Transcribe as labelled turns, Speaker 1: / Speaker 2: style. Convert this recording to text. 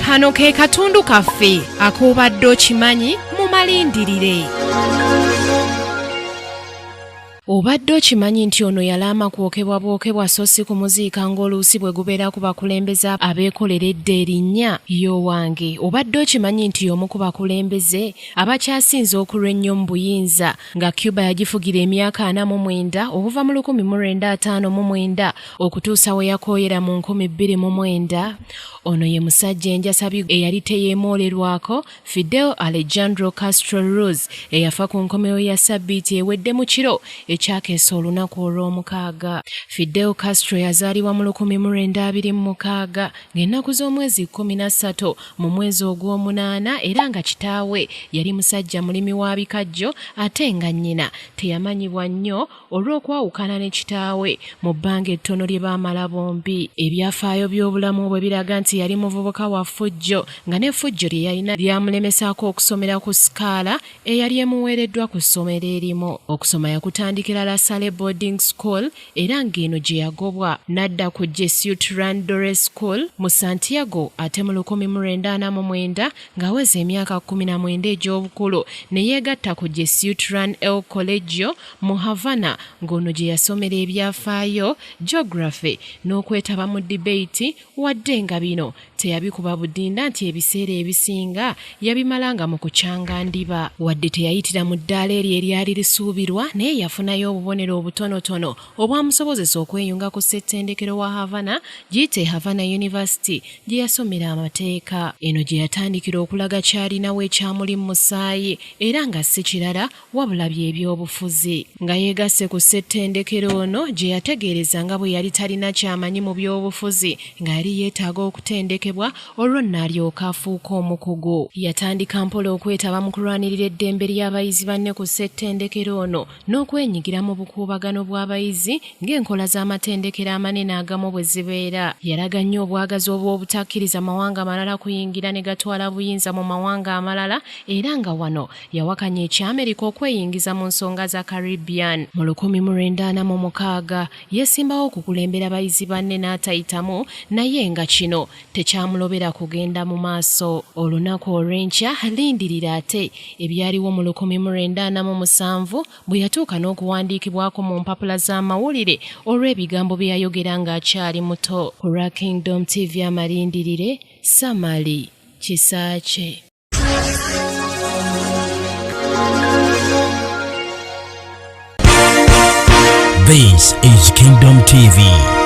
Speaker 1: Kano ke katundu kaffe ak'obadde okimanyi mu malindirire. Obadde okimanyi nti ono yalaama kwokebwa bwokebwa so si kumuziika ng'oluusi bwe gubeera ku bakulembeze abeekolera edda erinnya? Ye owange, obadde okimanyi nti y'omu ku bakulembeze abakyasinze okulwa ennyo mu buyinza nga Cuba yagifugira emyaka 49 okuva mu 1959 okutuusa we yakooyera mu 2009? Ono ye musajja enjasabi eyali teyeemoolerwako Fidel Alejandro Castro Ruz eyafa ku nkomewo ya ssabbiiti ewedde mu kiro ekyakeesa olunaku Olwomukaaga. Fidel Castro yazaalibwa mu 1926 ng'ennaku z'omwezi 13 mu mwezi ogw'omunaana era nga kitaawe yali musajja mulimi wa bikajjo ate nga nnyina teyamanyibwa nnyo olw'okwawukana ne kitaawe mu bbanga ettono lye baamala bombi. Ebyafaayo by'obulamu bwe biraga nti yali muvubuka wa ffujjo nga n'effujjo lye yalina lyamulemesaako okusomera ku sikaala eyali emuweereddwa ku ssomero erimu. Okusoma yakutandikira La Salle Boarding School era ng'eno gye yagobwa n'adda ku Jesuit Run Dore School mu Santiago ate mu 1949 ng'aweza emyaka 19 egy'obukulu ne yeegatta ku Jesuit Run El Colegio mu Havana ng'ono gye yasomera ebyafaayo, Geography, n'okwetaba mu debate wadde nga bino teyabikuba budinda nti ebiseera ebisinga yabimalanga mu kucanga ndiba. Wadde teyayitira mu ddaala eryo eryali lisuubirwa naye yafunayo obubonero obutonotono obwamusobozesa okweyunga ku ssettendekero wa Havana giyite Havana University gye yasomera amateeka. Eno gye yatandikira okulaga ky'alinawo ekyamuli mu musaayi era nga si kirala wabula bye by'obufuzi. Nga yeegasse ku ssettendekero ono gye yategeereza nga bwe yali talina ky'amanyi mu by'obufuzi nga yali yeetaaga okutendekebwa olwo nno alyoke afuuke omukugu. Yatandika mpola okwetaba mu kulwanirira eddembe ly'abayizi banne ku ssettendekero ono n'okwenyigira mu bukuubagano bw'abayizi ng'enkola z'amatendekero amanene agamu bwe zibeera. Yalaga nnyo obwagazi obw'obutakkiriza mawanga malala kuyingira ne gatwala buyinza mu mawanga amalala era nga wano Yawakanya ekya Amerika okweyingiza mu nsonga za Caribbean. Mu 1946, yeesimbawo okukulembera bayizi banne n'atayitamu naye nga kino tekyamulobera kugenda mu maaso. Olunaku olw'enkya lindirira ate ebyaliwo mu 1947 bwe yatuuka n'okuwandiikibwako mu mpapula z'amawulire olw'ebigambo bye yayogera ng'akyali muto. Ku lwa Kingdom TV amalindirire, Samali Kisaakye.
Speaker 2: This is Kingdom TV.